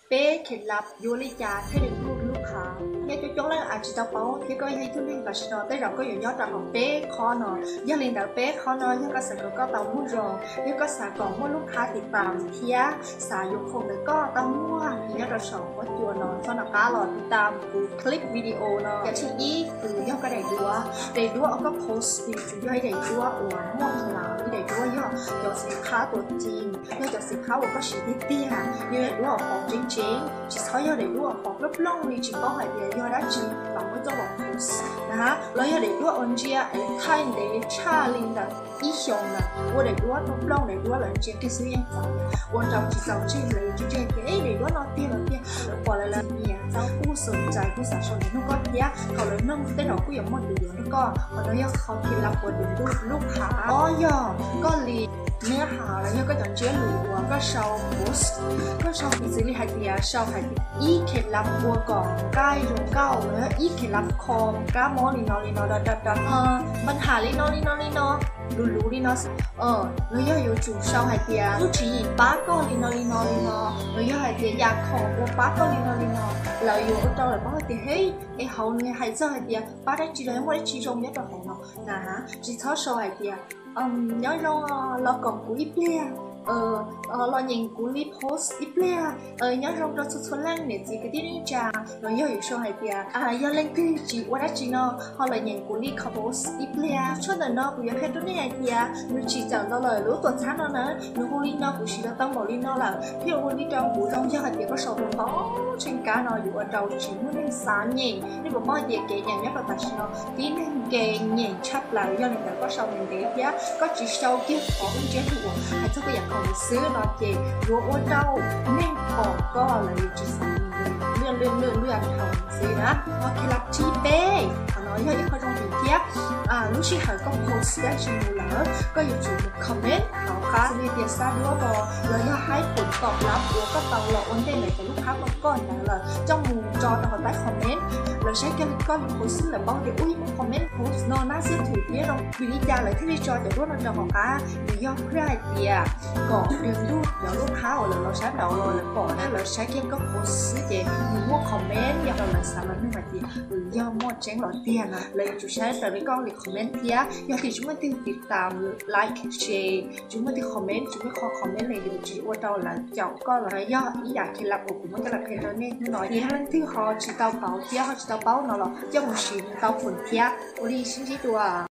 Peb khev lab yuav li cas thiaj li muaj lub phav? Nyob coob coob leej tsis tau paub thiab koj yog ib tug neeg tam sim no tej zaum koj yuav nyob rau hauv peb qhov no. Yog li ntawd peb qhov no yog koj xav kom koj tau muaj zoo, yog koj xav kom muaj lub phav tiv tam thiab xav yuav khoom ntawm koj tau muaj nyob rau saum huab cua no, txhob nco qab los tiv tam kuv clip video no. Yam thib ib, kuv yog koj daim duab. Daim duab uas koj post li tsuas yog ib daim duab uas muaj lawm, ib daim duab yog cov xim phab tuaj ci, yog cov xim phab uas koj siv tiag tiag, yog daim duab uas pom tseeb tseeb, tsis txhob yog daim duab uas pom plooj plooj li tsis paub hais tias yog dab tsi los muab coj los post na, los yog daim duab uas ntsia es thaij ntev tshaj li ntawm ib xyoos lawm, ua daim duab plooj plooj, daim duab lawv ntsia kiag xwb yeej txaus, ua rau tsis txaus ntsej, lawv tsis ntseeg tias daim duab no tiag los tiag, lawv pom lawv lawv nyiam txaus kuj xav txais kuj xav sau niam hnub koj thiab thaum lawv nug tej zaum kuj yuav muaj tus yuav rau koj. Qhov no yog qhov khev lab uas tus lub phav. Ob yog koj li nia has los yog koj cov ntsiab lus uas koj sau post, koj sau piv txwv li hais tias sau hais tias ib khev lab ua kom nqaij zoo nkauj los yog ib khev lab kho kab mob li no li no da da da, paj ham li no li no li no, luv luv li no, los yog yuav tsum sau hais tias lub tswv yim pab koj li no li no li no, los yog hais tias yam khoom uas pab koj li no li no, lawv yuav ua rau lawv paub hais tias hej, es hauv nws hais txog hais tias pab dab tsi los yog muaj dab tsi zoo nyob rau hauv no na. Tsis txhob sau hais tias nyob zoo los koom kuv ib pliag, los nyeem kuv li post ib pliag, nyob zoo rau txhua txhua leej niam txiv kwv tij neej tsa, los yog yuav sau hais tias yog leej twg tsis ua dab tsi no ho los nyeem kuv li post ib pliag. Tshuaj ntawm no kuv yuav qhia rau nej hais tias nws tsim txawm ntau lawm lub tuam txhab no na, nws hu li no kuv siv los tau npaum li no lawm thiaj ua li rau kuv zoo. Yog hais tias koj sau tau ntau tseem kab no yuav ua rau tsis muaj neeg xav nyeem. Nej puas paub hais tias kev nyeem nyob rau tam sim no tib neeg nkees nyeem tshaj plaws, yog li ntawd koj sau ntev ntev thiab koj tsis sau kiag qhov ntsiab lus hais txog koj yam khoom xwb no ces yuav ua rau neeg pom koj lawv yuav tsis xav nyeem lwj lwj lwj lwj khoom xwb na. Ho khev lab thib peb, qhov no yog ib qho zoo heev thiab. Lub sij hawm koj post dab tsi mus lawm koj yuav tsum mus comment hauv qab li tias xab duab ko los yog haib pum tom lab uas koj tau los ua ntej ntawm cov lub phab uas koj ntawd lawm coj mus tso rau hauv tab comment. Lawv saib kiag koj lub post xwb lawv paub tias ub, comment post no nab xiab thwm thiab zoo. Vim li cas lawv thiaj li tso cov duab no rau hauv qab? Nws yog pab hais tias kom rwg ntuj cov lub phab uas lawv los saib ntawd los lawv pom na, lawv saib kiag koj post xwb ces nws muaj comment yog rau lawv xav los nug hais tias yog muaj tseeb los tiag na. Lawv yuav tsum saib raws li koj li comment thiab. Yog tias tsis muaj leej twg tiv tam, like, share, tsis muaj leej twg comment, tsis muaj qhov comment li yuav tsis ua rau lawv caum koj los. Yog ib yam khev lab uas kuv muab coj los qhia rau nej hnub no, yog leej twg ho tsis tau paub thiab ho tsis tau paub no los coj mus siv nws tau fun thiab. Ua li sib ntsib dua.